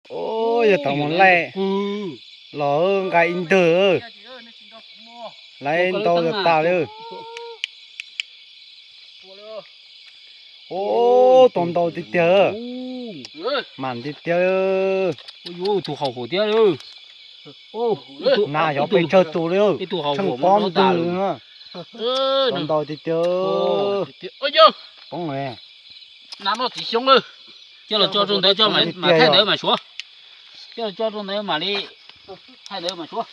Yog tau mus laij los nqa ib ntwg, laiv ntau tas tas li. Ub, tau ntau tiag tiag, mam tiag tiag. Tus hauv thiab, na xyov pes tsawg tus li, tsheej pob ntwg, tau ntau tiag tiag. Poob, na no txiv xyoob, coj los tso rau ntawd, thaij ntawd mas suav, coj los tso rau ntawd mam li thaij ntawd mas suav.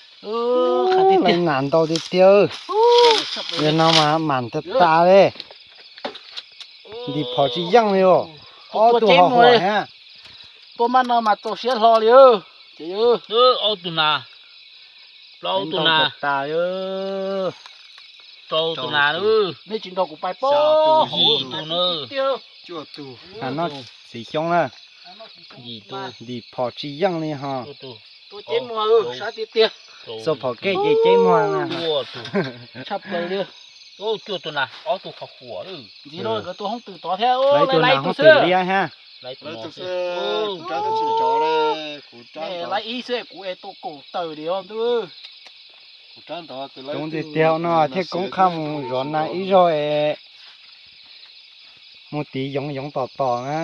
Laiv nas ntau tiag tiag, yog no mas mam tas tas li. Ntim phom tsis yeej li os, ob tug hauv huam thiab. Tua maj no mas txaus siab hlo li. Ces ob tug nas, plaub tus nas, tas rau tus nas, nej tsis nrog kuv pais pob, yim tus na, no txiv xyoob na, ntim phom tsis yeej li ho. Tua ceb muag, sab tiag tiag. Xuas phom kej ces ceb muag na. Tshaj plaws li. Cuaj tus nas, ob tug qhov quas. Ntxiv no nkawd tua hoob twm tod thiab, laiv tus nas hoob twm liab thiab. Laiv ib xwb kuv es tua kaum tawm li os ntuj. Coob tiag tiag no thiaj koob qhab mus zov nas ib zaug es mus tiv yoov yoov tom tom na.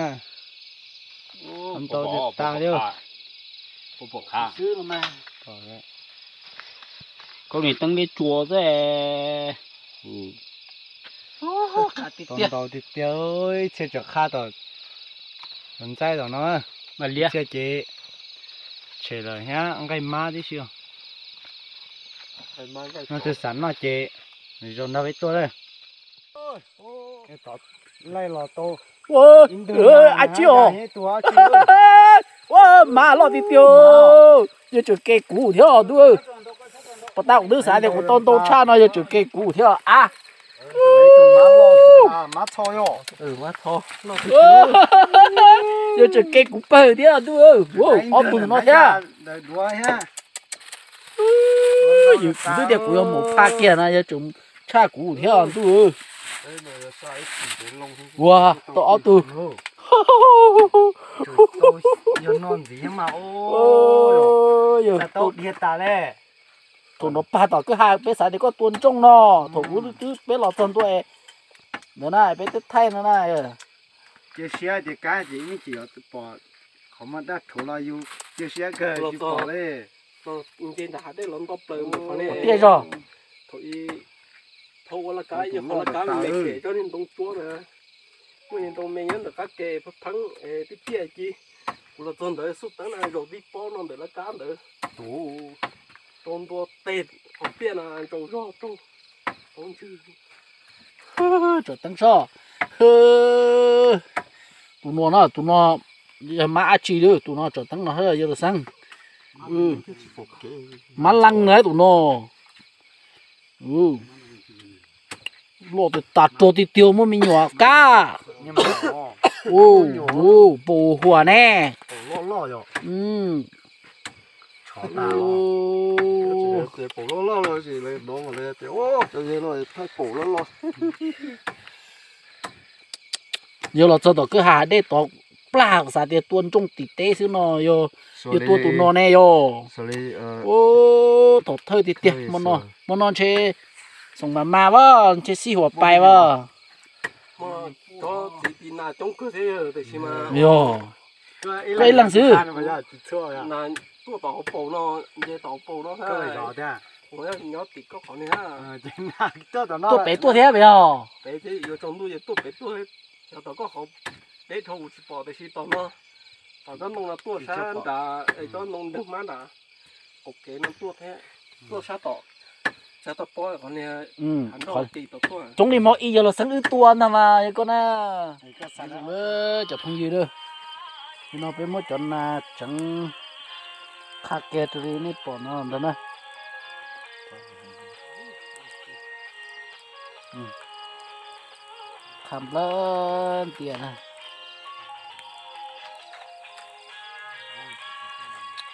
Ntau tas tas li. Koj nim teeb liab tsua xwb. Tau ntau tiag tiag, ib txhia tseem qhab tom ntxaib tom no, ib txhia ces tshem lawm thiab, nqaij mab tib si. No tus xav noj ces zoo nrog peb tuaj lawm. Laij los tau ib ntwg, ab tsi os, mab loj tiag tiag, yog tseem ke kuv thiab os ntuj. Pas tas kuv twb xav tias kuv tau ntau tshaj no yog tseem ke kuv thiab a. Yog tseem ke kuv pawg thiab ntuj, ob tug no thiab. Yus kuv twb tias kuv yuav mus phaj kiag no yog tseem tshaj kuv thiab ntuj. Ua tau ob tug. Thaum no pag tom kwj ha peb xav tias koj tua ntsooj no, thaum ub twb peb los txog ntua ntawd na peb twb thaij no na. Cia siab tias kab ces ib me chim yuav pom qhov muag daj rhuav los yus cia siab kawg tsis pom li. Nce nram hav dej los nto plaws mus qhov tiaj zog. Thaum ua laj kab yog qhov laj kab me pem tsob niag ntoo tsuab na, muaj niag ntoo me nyob ntawm qab ke pheeb pheeb es tib tiaj ci. Kuv los txog ntawd xub teeb na zaum tib pob no ntawm laj kab ntawd. Tau ntua teg qhov tiaj no ntsaus zog rau hauv ntswg. Tsam teeb soj. Tus no na, tus no yog mab ab tsi li, tus no tsam teeb no yog tus xeeb. Mab leej na tus no. Loj tas tas rog tiag tiag, muaj me nyuam kab. Paus huam ne. Yog los txog tom kwj ha dej tod plag xav tias tua ntsooj tim teb xwb no, yog tua tus no ne yog. Thaum thawj tiag tiag, hmo no ntshe xoom mas mas vas, ntshe xij huam pais vas. Yog, koj ib leeg xwb. Tuaj pem tuaj thiab pem yog. Tom koj qhov deb dhau kuv tsis pom, tiam sis tom no, tom tsob ntoo no tuaj sab nrad, tsob ntoo nteeg hmab nrad, qaum kev no tuaj thiab, tuaj sab tom, sab toj pob qhov niag hav nroj tim tom tuaj. Coob li hmo ib yog los xeeb wb tua ntag mas yog koj na. Cov phooj ywg, no peb muab cov nas tseev qha kiag raws li nej pom no ntag na. Qha nplawg ntias na.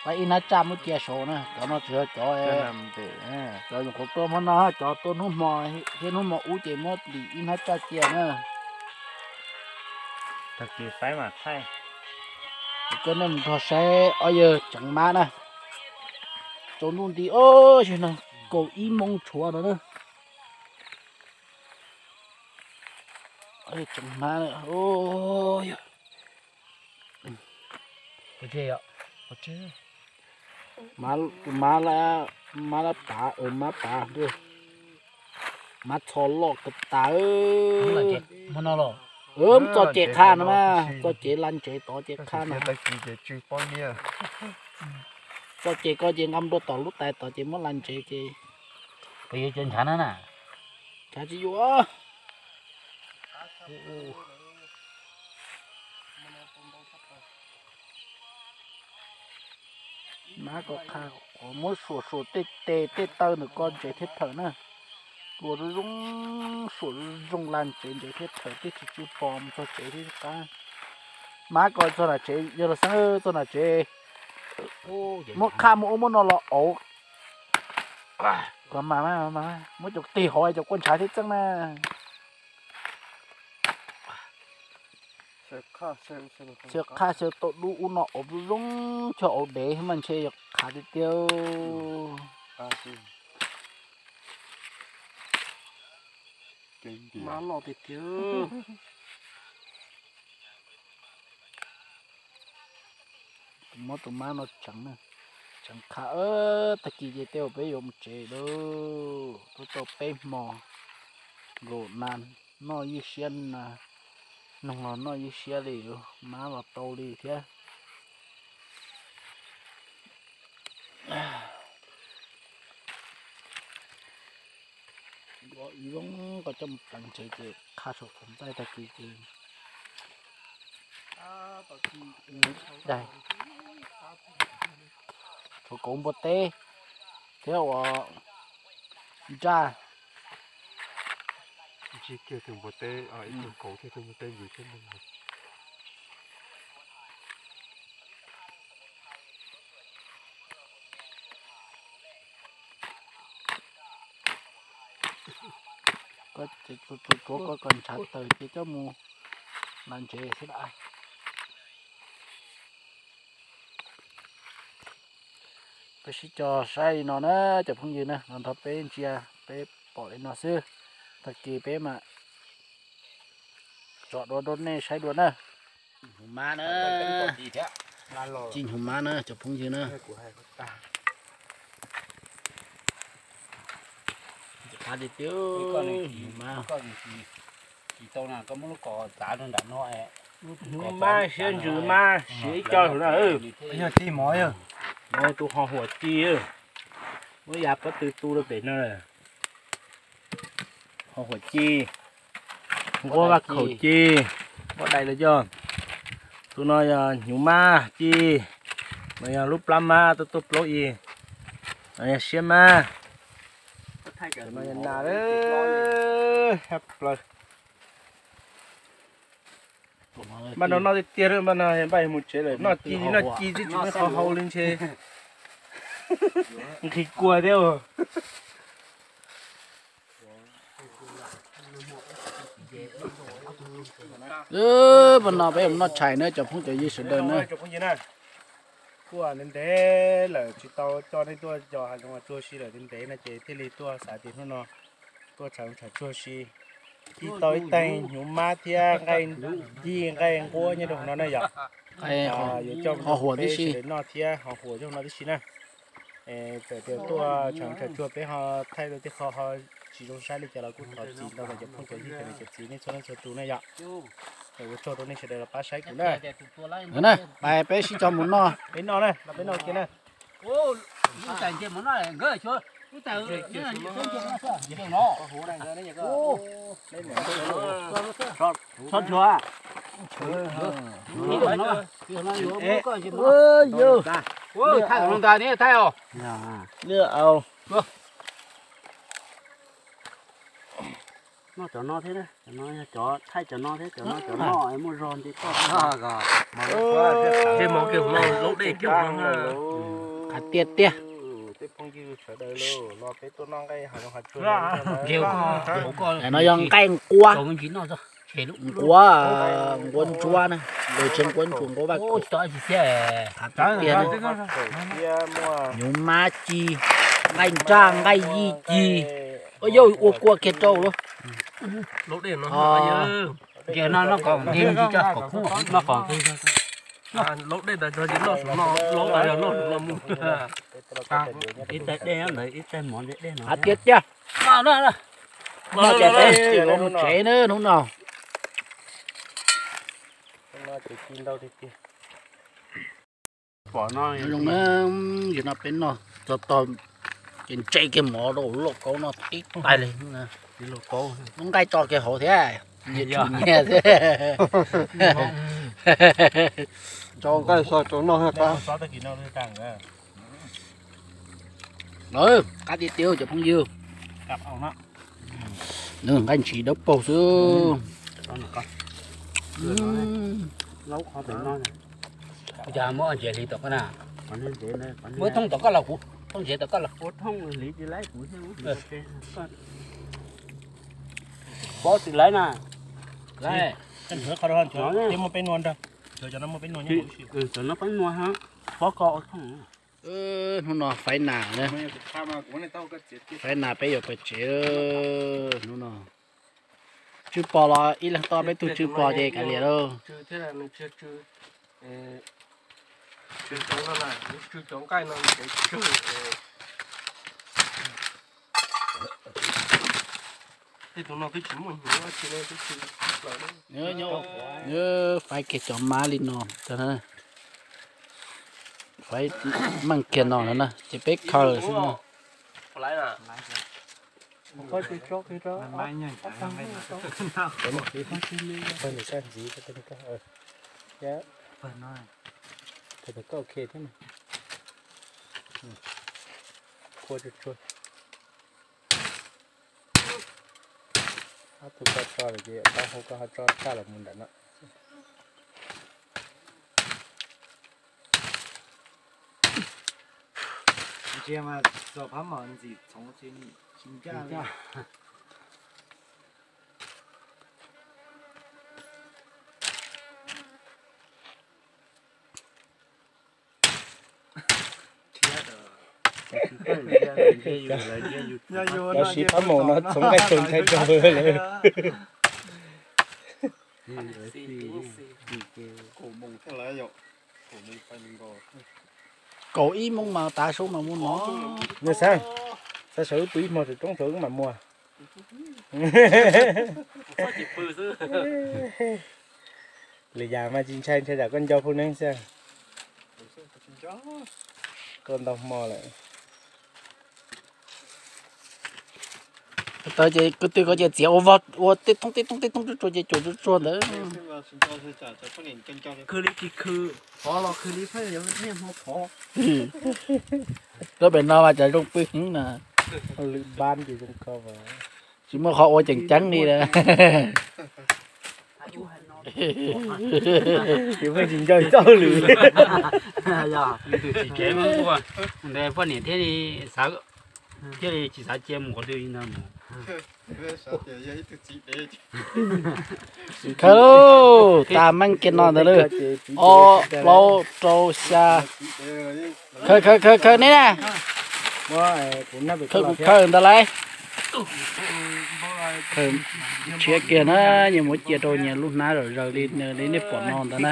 Pab ib hnab tsaj muab cia saud na, cov no tsis yog cov, cov nyuam qhuav tua hmo no, cov tua hnub hmo thiab hnub hmo ub ces muab dim ib hnab tsaj cia na. Tag kis faib mas thaij. Coj nej mus nrog saib ob yawg tseev mab na. Tsaus ntuj nti os, no kaum ib moos tshuav no na. Tseev mab, mab, mab lab pav, mab pav, mab txho loj kawg tas. Txoj ces qha no mas, txoj ces la ntsev tod ces qha no. Txoj ces ko ces nqa mus rau tom lub tais tod ces muab la ntsev ces. Ntshav tsis yuav. Mab ko qha, muab suam suam tej tes tej taw ntawm ko ntsev thiaj thawm na. Ua zoo zoo, suam zoo zoo la ntsev ntsev thiaj thawm, tej tsis tsw pos mus txog tsev thiab qab. Mab ko txog nram tsev yog los xeeb txog nram tsev. Muab qhaj muab ub muab no los auv. Kom mas, muab cov tig hauv cov kua ntshav thiab txeeb na. Xyaw qhaj xyaw tau dub ub no auv zoo zoo, cog auv dev mas ntshe yog qhav tiag tiag. Mab loj tiag tiag. Muab tus mab no tseev, tseev qha. Tag kis ces tej zaum peb yuav mus tsev lawm. Twb tau peb hmo nkaus na, noj ywj siab na, noog los noj ywj siab li, mab los tau li thiab. Zoo ko coj mus pleev tsev ces qha saum txhua ntxaij tag kis ces dai, tshuav kauv npua teb thiab ua ntsaj. Ntsig kiag tus npua teb, ib tug kauv thiab tus npua teb ntxiv thiab. Tsuav ko kom ntshav tawm ces coj mus la ntsev xwb lawm. Peb sib cog saib li no na cov phooj ywg na, los nrog peb ntsia, peb pom li no xwb. Tag kis peb mam tso dua rau nej saib dua na. Hnyuv mab na, ci hnyuv mab na cov phooj ywg na. Qab tiag tiag, hnyuv mab. Hnyuv mab siab ntsws mab siav ib co hauv na. Yog ci mov, tus ho huam ci, muab ya pob tw tu rau pem no. Ho huam ci, nquab vaj khaum ci, nquab dais los yog. Tus no yog hnyuv mab ci, no yog lub plab mab tuaj tuaj plaub i, no yog siab mab. No yog nas, hab plaws. Npaj no noj tiag tiag, npaj no npaj mus tsev lawm, noj ci li noj ci xwb tsis muaj qhov hau li ntshe. Nqhis kua thiab. Npaj no peb mus noj tshais na cov phooj cov ywg sawv daws na. Kuj ntev ntev lawm tsis tau coj nej tuaj cov hav zoov tsuag si lawm, ntev ntev no ces thiaj li tuaj xav tias hnub no tuaj tsham tsham tsuag si, ib tau ib teeg hnyuv mab thiab nqaij ncig nqaij nquab nyob rau hauv no na yom. Yuav coj mus rau peb sawv daws noj thiab ho huam coj no tib si na. Txawm tias tuaj tsham tsham tsuag peb ho thaij rau tej qho ho tsis zoo saib li cas los kuj thov txim ntau rau cov phooj cov ywg cov niam cov txiv nej txhua leej txhua tus na yom. Ua tsaug rau nej sawv daws los pab saib kuv na. Peb sib cog mus noj. Peb noj na, los peb noj kiag na. Noj cov no thiab, cov thaij cov no thiab, cov no cov no muaj zog nti toj. Qhav tiag tiag. Tej phooj ywg sawv daws los peb tuaj noj nqaij hav zoov hav tsuag. No yog nqaij nquab. Nquab, nquab ntsuab na, lawv tsis nquab ntsuab, nquab vaj khaum. Tiag na, nyuv mab ci, nqaij nraj nqaij yij ci. Ua yauj ua kua kiag rau lawm. Tiag tiag. Noj ces peb mus tsev na hnub no. Zoo na, yog no peb noj txog tog ces ntse kiag mov rau lauj kaub no tib tais li. Muab nqaij tso kiag hauv thiab, nyias tsum nyias thiab. Tso nqaij so rau noj thiab qab. Qab tiag tiag cov phooj ywg. Nws nqaij ntsis dawb paug xwb. Muab ntses hliv tom koj na. Muab thooj tom koj los kuv, thooj ntses tom koj los. Pob tsis laiv na. Muaj peb nua nrog, cov no muaj peb nua, pob koj ua thooj. Hnub no faib nas na, faib nas peb yuav pais tsev hnub no. Tsw pos los ib leeg tau peb tug tsw pos ces kav liam lauj. Faib kiag cov mab li no, faib meej kiag no na ces peb khaws xwb na. Ob tug koj tso lawm ces taub hau koj ho tso tshaj los mus nram no. Ntsia mas txog phab mom ntxim txhoov tsis ncaj li. Cov siv phab mom no txhoov nqaij txhoov ntshai rau lawm. Kaum ib moos mas tav su mas muaj no. Nws xav, xav sawv wb pw ib hmo tsaus roob tsaus wb mam muag. Lwm yam mas tsis ntshai, ntshai tsam koj nco phooj neeb xwb. Koj ntau hmo lawm. Tawm ces kwv tw ko ces txiav ua vog ua tej thoob tej thoob tej thoob tsuag tsuag ces cuam tsuag tsuag ntawd. Khwv li tsis khwv, pov los khwv li pheej yuav niaj hmo pov. Rau pem no mas cov zoo pw heev na. Lwm npab ces zoo ko. Tsis muaj qhov ua tseem ceeb li na. Ces pheej tsis nco txoj lwm. Poj niam thiaj li xav, thiaj li tsis xav cia mus qhov twg li ntag mus. Khawb lauj, tas meej kiag no ntawd lauj. Ob, plaub, rau, xya. Khawb, khawb, khawb, khawb neb na. Khawb kuv khawb ntawd lauj. Tshiab kiag na, nyias muab cia rau nyias lub hnab zom zaws li, li nej pom no ntawd na.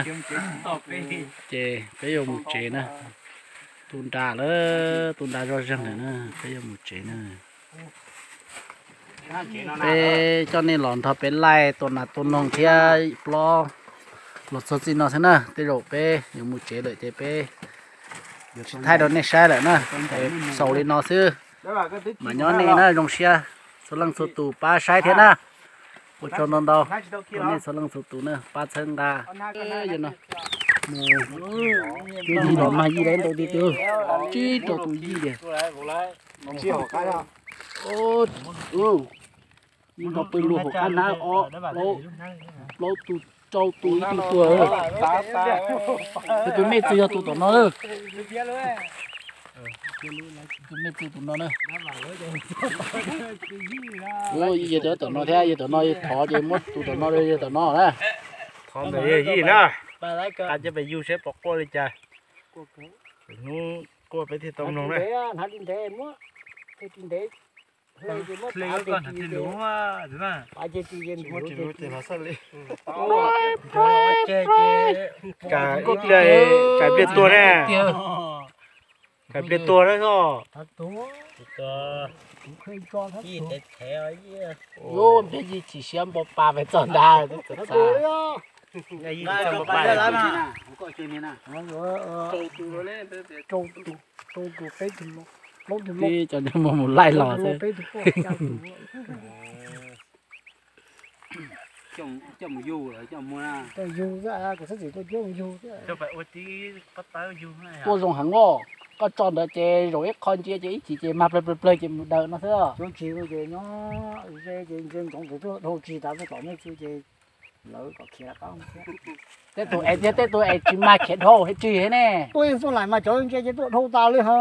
Ces peb yuav mus tsev na. Tu nra lawm, tu nra zoj zeeg lawm na, peb yuav mus tsev na. Peb coj nej los nrog peb laij tua nas tua noog thiab plob los txog txij no xwb na, tej zaum peb yuav mus tsev lawm ces peb yuav tsis thaij rau nej saib lawm na. Xaus li no xwb, mam nyob nej na, zoo siab txhua leej txhua tus pab saib thiab na. Ua tsaug ntau ntau rau nej txhua leej txhua tus na, pab txhawb nqa. Mus, twb yig los mag yij dab ntau tiag tiag, tsib rau tus yij tiag. Yig nrov pw luag hauv qab hnab, ob, plaub tus, rau tus, ib tug tuag. Tus me txwg yog tus tom no. Tus me txwv tus no na. Yog tus no thiab, yog tus no thov ces muab tus tom no rau yog tom no na. Thov ntawm yog yij na. Qa coj pem yug seb puas quaj li cas. Hnub quaj peb thiaj tau mloog na. Kam ib pliag tsam pliag tuag na. Tsam pliag tuag na os. Yuav pliag yij chim siab npo pa pes txog nrad. Tib cov niag mus mus laij los xwb. Tuaj zoo heev os, koj tso ntawd ces zaum ib qho ntsia ces ib chim ces mag plawg plawg plawg ces mus daws no xwb. Tej tus es tiag, tej tus es tsis mag khiav dhau thiab tsis thiab ne. Tuaj yeej xub laim mas cov ntsia ces tuaj dhau tas li ho.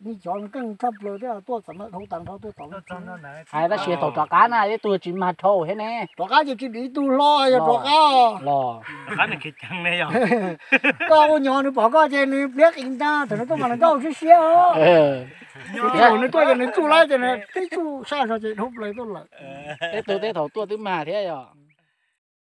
Yeej cov keej tshaj plaws thiab tuaj txawm dhau tas nrho tuaj tod. Hais tab sis thaum rov qab na, tej tus tsis mag dhau thiab ne. Rov qab ces tsis dim tug hlo yog rov qab los. Koj ua nyuag nws pom koj ces nws pliab qis ntag, thaum nws tuaj mas nws nrauj siab siab. Thaum nws tuaj ces nws tsuj lawm ces nws tib tsuj sab zog ces dhau plaws tuaj lawm. Tej tus tej thaum tuaj twb mag thiab yog.